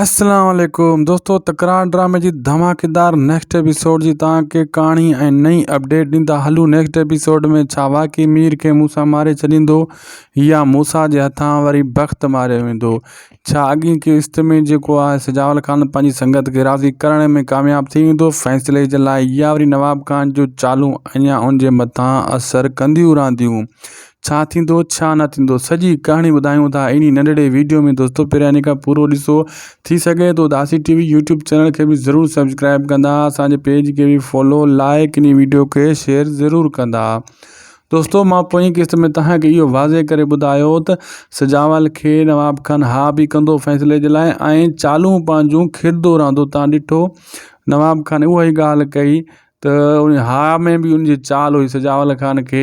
السلام عليڪم دوستو تڪرار ڊرامي جي ڌماڪيدار نيڪسٽ ايپيسوڊ جي توهان کي ڪهاڻي ۽ نئين اپڊيٽ ڏيندا هلون نيڪسٽ ايپيسوڊ ۾ ڇا واقعي مير کي موسيٰ ماري ڇڏيندو يا موسيٰ جي هٿان وري بخت ماريو ويندو ڇا اڳين قسط ۾ جيڪو آهي سجاول خان پنهنجي سنگت کي راضي ڪرڻ ۾ ڪامياب ٿي ويندو فيصلي جي لاء يا وري نواب خان جون چالون اڃا ان جي مٿان اثر ڪنديون رهنديون ڇا ٿيندو ڇا نه ٿيندو سڄي ڪهاڻي ٻڌايون ٿا انهي ننڍڙي ويڊيو ۾ دوستو پهريان ان کان پورو ڏسو ٿي سگهي ٿو داسي ٽي وي يوٽيوب چينل کي به ضرور سبسڪرائب ڪندا اسان جي پيج کي به فالو لائڪ انهي ويڊيو کي شيئر ضرور ڪندا دوستو مان پوئين قسط ۾ توهان کي اهو واضح ڪري ٻڌايو ته سجاول کي نواب خان ها به ڪندو فيصلي جي لاء ۽ چالون پنهنجون کردو رهندو تان ڏٺو نواب خان اها ئي ڳالهه ڪئي ته ان ها ۾ به ان جي چال هئي سجاول خان کي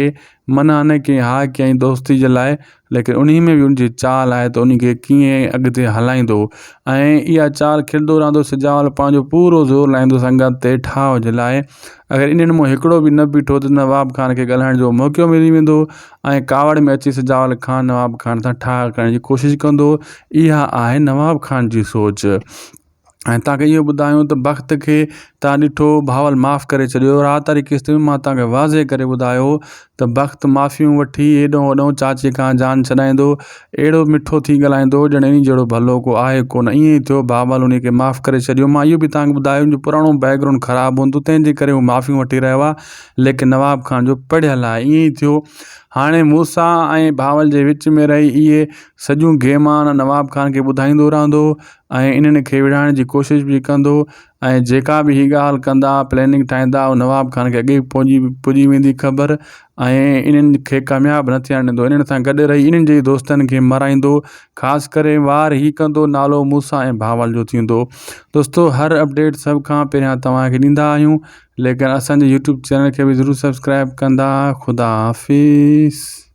منع نه ڪيائين ها ڪيائين دوستي جي لاء ليڪن انهي ۾ به ان جي چال آهي ته ان کي ڪيئن اڳتي هلائيندو ۽ اها چال کلندو رهندو سجاول پنهنجو پورو زور لائيندو سنگت تي ٺاهه جي لاء اگر انهن مان هڪڙو به نه بيٺو ته نواب خان کي ڳالهائڻ جو موقعو ملي ويندو ۽ ڪاوڙ ۾ اچي سجاول خان نواب خان سان ٺاهه ڪرڻ جي ڪوشش ڪندو اها آهي نواب خان جي سوچ. ۽ توهان کي اهو ٻڌايون ته بخت کي توهان ڏٺو بهاول معاف ڪري ڇڏيو رات واري قسط ۾ مان توهان کي واضح ڪري ٻڌايو ته بخت معافيون وٺي هيڏو هوڏو چاچي کان جان ڇڏائيندو اهڙو مٺو ٿي ڳالهائيندو ڄڻ انهي جهڙو ڀلو ڪو آهي ڪونه ائين ئي ٿيو بهاول انهي کي معاف ڪري ڇڏيو مان اهو به توهان کي ٻڌايو ان جو پراڻو بيڪ گرائونڊ خراب هوندو تنهن جي ڪري هو معافيون وٺي رهيو آهي ليڪن نواب خان جو پڙهيل آهي ائين ئي ٿيو هاڻي موسيٰ ۽ بهاول جي وچ ۾ رهي اهي سڄيون گيمان نواب خان کي ٻڌائيندو رهندو ۽ انهن کي وڙهائڻ جي ڪوشش به ڪندو ۽ جيڪا به هي ڳالهه ڪندا پلاننگ ٺاهيندا اهو نواب خان کي اڳي ئي پهچي پڄي ويندي خبر ۽ انهن کي ڪامياب نه ٿيڻ ڏيندو انهن سان گڏ رهي انهن جي دوستن کي مارائيندو خاص ڪري وار هي ڪندو نالو موسيٰ ۽ بهاول جو ٿيندو دوستو هر اپڊيٽ سڀ کان پهريان توهان کي ڏيندا آهيون ليڪن اسان جي يوٽيوب چينل کي به ضرور سبسڪرائب ڪندا خدا حافظ.